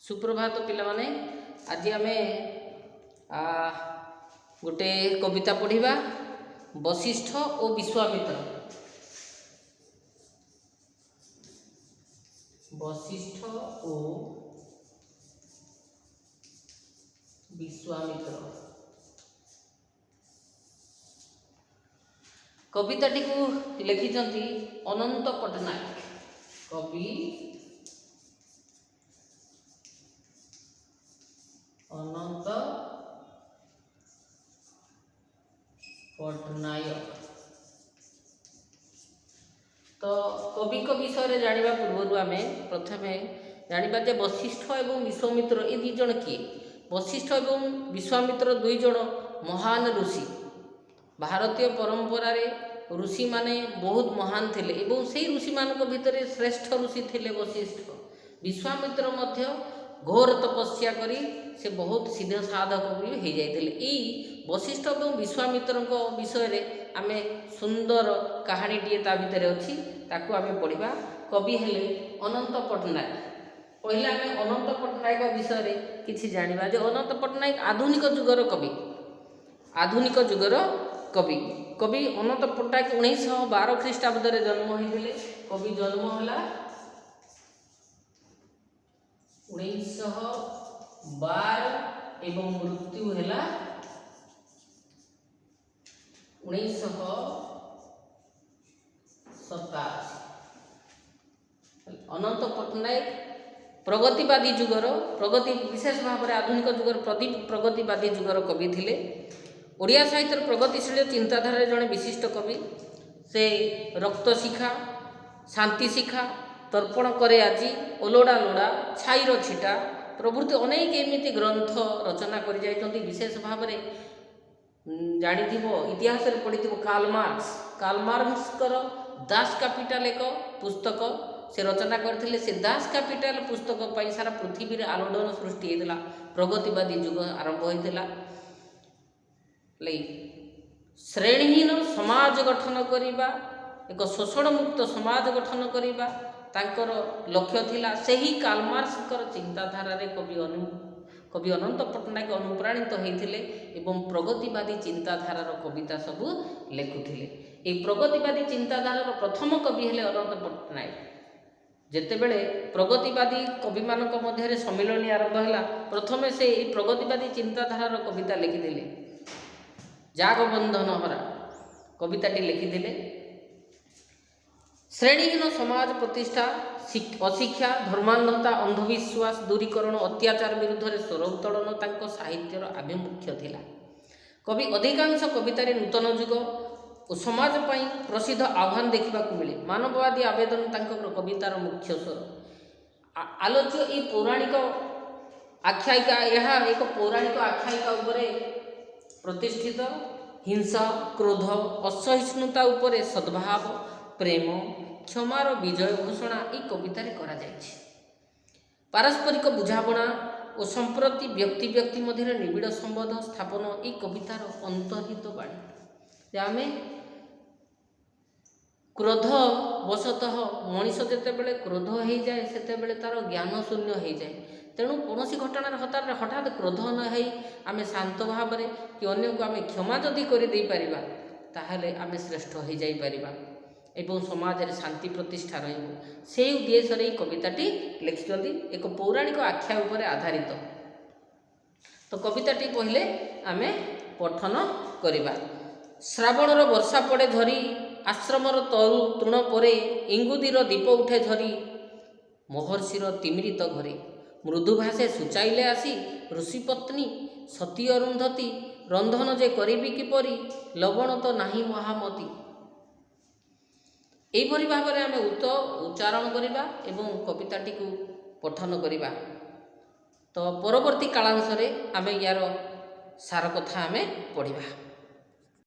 ସୁପ୍ରଭାତ ପିଲାମାନେ। ଆଜି ଆମେ ଗୋଟେ କବିତା ପଢ଼ିବା, ବଶିଷ୍ଠ ଓ ବିଶ୍ୱାମିତ୍ର। ବଶିଷ୍ଠ ଓ ବିଶ୍ୱାମିତ୍ର କବିତାଟିକୁ ଲେଖିଛନ୍ତି ଅନନ୍ତ ପଟ୍ଟନାୟକ। କବି ଅନନ୍ତ ପଟ୍ଟନାୟକ। ତ କବିଙ୍କ ବିଷୟରେ ଜାଣିବା ପୂର୍ବରୁ ଆମେ ପ୍ରଥମେ ଜାଣିବା ଯେ ବଶିଷ୍ଠ ଏବଂ ବିଶ୍ୱାମିତ୍ର ଏ ଦୁଇ ଜଣ କିଏ। ବଶିଷ୍ଠ ଏବଂ ବିଶ୍ୱାମିତ୍ର ଦୁଇ ଜଣ ମହାନ ଋଷି। ଭାରତୀୟ ପରମ୍ପରାରେ ଋଷିମାନେ ବହୁତ ମହାନ ଥିଲେ ଏବଂ ସେଇ ଋଷିମାନଙ୍କ ଭିତରେ ଶ୍ରେଷ୍ଠ ଋଷି ଥିଲେ ବଶିଷ୍ଠ। ବିଶ୍ୱାମିତ୍ର ମଧ୍ୟ ଘୋର ତପସ୍ୟା କରି ସେ ବହୁତ ସିଦ୍ଧ ସାଧକ ବି ହେଇଯାଇଥିଲେ। ଏଇ ବଶିଷ୍ଠ ଏବଂ ବିଶ୍ୱାମିତ୍ରଙ୍କ ବିଷୟରେ ଆମେ ସୁନ୍ଦର କାହାଣୀଟିଏ ତା ଭିତରେ ଅଛି, ତାକୁ ଆମେ ପଢ଼ିବା। କବି ହେଲେ ଅନନ୍ତ ପଟ୍ଟନାୟକ। ପହିଲା ଆମେ ଅନନ୍ତ ପଟ୍ଟନାୟକ ବିଷୟରେ କିଛି ଜାଣିବା ଯେ ଅନନ୍ତ ପଟ୍ଟନାୟକ ଆଧୁନିକ ଯୁଗର କବି। ଆଧୁନିକ ଯୁଗର କବି। କବି ଅନନ୍ତ ପଟ୍ଟନାୟକ 1912 ଖ୍ରୀଷ୍ଟାବ୍ଦରେ ଜନ୍ମ ହୋଇଥିଲେ। କବି ଜନ୍ମ ହେଲା 1912 ଏବଂ ମୃତ୍ୟୁ ହେଲା 1987। ଅନନ୍ତ ପଟ୍ଟନାୟକ ପ୍ରଗତିବାଦୀ ଯୁଗର, ପ୍ରଗତି ବିଶେଷ ଭାବରେ ଆଧୁନିକ ଯୁଗର ପ୍ରଗତିବାଦୀ ଯୁଗର କବି ଥିଲେ। ଓଡ଼ିଆ ସାହିତ୍ୟର ପ୍ରଗତିଶୀଳ ଚିନ୍ତାଧାରାରେ ଜଣେ ବିଶିଷ୍ଟ କବି। ସେ ରକ୍ତଶିଖା, ଶାନ୍ତିଶିଖା, ତର୍ପଣ କରେ ଆଜି, ଅଲୋଡ଼ା ଲୋଡ଼ା, ଛାଇର ଛିଟା ପ୍ରଭୃତି ଅନେକ ଏମିତି ଗ୍ରନ୍ଥ ରଚନା କରିଯାଇଛନ୍ତି। ବିଶେଷ ଭାବରେ ଜାଣିଥିବ, ଇତିହାସରେ ପଢ଼ିଥିବ, କାର୍ଲ ମାର୍କ୍ସ, କାର୍ଲ ମାର୍କ୍ସଙ୍କର ଦାସ କ୍ୟାପିଟାଲ ଏକ ପୁସ୍ତକ ସେ ରଚନା କରିଥିଲେ। ସେ ଦାସ କ୍ୟାପିଟାଲ ପୁସ୍ତକ ପାଇଁ ସାରା ପୃଥିବୀରେ ଆଲୋଡ଼ନ ସୃଷ୍ଟି ହେଇଥିଲା, ପ୍ରଗତିବାଦୀ ଯୁଗ ଆରମ୍ଭ ହୋଇଥିଲା। ଶ୍ରେଣୀହୀନ ସମାଜ ଗଠନ କରିବା, ଏକ ଶୋଷଣମୁକ୍ତ ସମାଜ ଗଠନ କରିବା ତାଙ୍କର ଲକ୍ଷ୍ୟ ଥିଲା। ସେହି କାର୍ଲ ମାର୍କ୍ସଙ୍କର ଚିନ୍ତାଧାରାରେ କବି ଅନନ୍ତ ପଟ୍ଟନାୟକ ଅନୁପ୍ରାଣିତ ହୋଇଥିଲେ ଏବଂ ପ୍ରଗତିବାଦୀ ଚିନ୍ତାଧାରାର କବିତା ସବୁ ଲେଖୁଥିଲେ। ଏହି ପ୍ରଗତିବାଦୀ ଚିନ୍ତାଧାରାର ପ୍ରଥମ କବି ହେଲେ ଅନନ୍ତ ପଟ୍ଟନାୟକ। ଯେତେବେଳେ ପ୍ରଗତିବାଦୀ କବିମାନଙ୍କ ମଧ୍ୟରେ ସମ୍ମିଳନୀ ଆରମ୍ଭ ହେଲା, ପ୍ରଥମେ ସେ ଏହି ପ୍ରଗତିବାଦୀ ଚିନ୍ତାଧାରାର କବିତା ଲେଖିଥିଲେ। ଜାଗ ବନ୍ଧନ ହରା କବିତାଟି ଲେଖିଥିଲେ। ଶ୍ରେଣୀହୀନ ସମାଜ ପ୍ରତିଷ୍ଠା, ଅଶିକ୍ଷା, ଧର୍ମାନ୍ଧତା, ଅନ୍ଧବିଶ୍ୱାସ ଦୂରୀକରଣ, ଅତ୍ୟାଚାର ବିରୁଦ୍ଧରେ ସ୍ୱର ଉତ୍ତୋଳନ ତାଙ୍କ ସାହିତ୍ୟର ଆଭିମୁଖ୍ୟ ଥିଲା। କବି ଅଧିକାଂଶ କବିତାରେ ନୂତନ ଯୁଗ ଓ ସମାଜ ପାଇଁ ପ୍ରସିଦ୍ଧ ଆହ୍ୱାନ ଦେଖିବାକୁ ମିଳେ। ମାନବବାଦୀ ଆବେଦନ ତାଙ୍କ କବିତାର ମୁଖ୍ୟ ସ୍ୱର। ଆଲୋଚ୍ୟ ଏଇ ପୌରାଣିକ ଆଖ୍ୟାୟିକା, ଏହା ଏକ ପୌରାଣିକ ଆଖ୍ୟାୟିକା ଉପରେ ପ୍ରତିଷ୍ଠିତ। ହିଂସା, କ୍ରୋଧ, ଅସହିଷ୍ଣୁତା ଉପରେ ସଦ୍ଭାବ, ପ୍ରେମ, କ୍ଷମାର ବିଜୟ ଘୋଷଣା ଏହି କବିତାରେ କରାଯାଇଛି। ପାରସ୍ପରିକ ବୁଝାମଣା ଓ ସମ୍ପ୍ରତି ବ୍ୟକ୍ତି ବ୍ୟକ୍ତି ମଧ୍ୟରେ ନିବିଡ଼ ସମ୍ବନ୍ଧ ସ୍ଥାପନ ଏହି କବିତାର ଅନ୍ତର୍ହିତ ବାଣୀ। ଯେ ଆମେ କ୍ରୋଧ ବଶତଃ, ମଣିଷ ଯେତେବେଳେ କ୍ରୋଧ ହେଇଯାଏ, ସେତେବେଳେ ତାର ଜ୍ଞାନ ଶୂନ୍ୟ ହେଇଯାଏ। ତେଣୁ କୌଣସି ଘଟଣାରେ ହଠାତ୍ ହଠାତ୍ କ୍ରୋଧ ନ ହେଇ ଆମେ ଶାନ୍ତ ଭାବରେ କି ଅନ୍ୟକୁ ଆମେ କ୍ଷମା ଯଦି କରିଦେଇପାରିବା, ତାହେଲେ ଆମେ ଶ୍ରେଷ୍ଠ ହେଇଯାଇପାରିବା ଏବଂ ସମାଜରେ ଶାନ୍ତି ପ୍ରତିଷ୍ଠା ରହିବ। ସେଇ ଉଦ୍ଦେଶ୍ୟରେ ଏଇ କବିତାଟି ଲେଖିଛନ୍ତି, ଏକ ପୌରାଣିକ ଆଖ୍ୟା ଉପରେ ଆଧାରିତ। ତ କବିତାଟି କହିଲେ ଆମେ ପଠନ କରିବା। ଶ୍ରାବଣର ବର୍ଷା ପଡ଼େ ଝରି, ଆଶ୍ରମର ତରୁ ତୃଣ ପରେ ଇଙ୍ଗୁଦିର ଦୀପ ଉଠେ ଝରି, ମହର୍ଷିର ତିମିରିତ ଘରେ ମୃଦୁ ଭାଷେ ସୂଚାଇଲେ ଆସି ଋଷିପତ୍ନୀ ସତୀ ଅରୁନ୍ଧତୀ, ରନ୍ଧନ ଯେ କରିବି କିପରି, ଲବଣ ତ ନାହିଁ ମହାମତି। ଏହିପରି ଭାବରେ ଆମେ ଉଚ୍ଚାରଣ କରିବା ଏବଂ କବିତାଟିକୁ ପଠନ କରିବା। ତ ପରବର୍ତ୍ତୀ କାଳାଂଶରେ ଆମେ ୟାର ସାର କଥା ଆମେ ପଢ଼ିବା।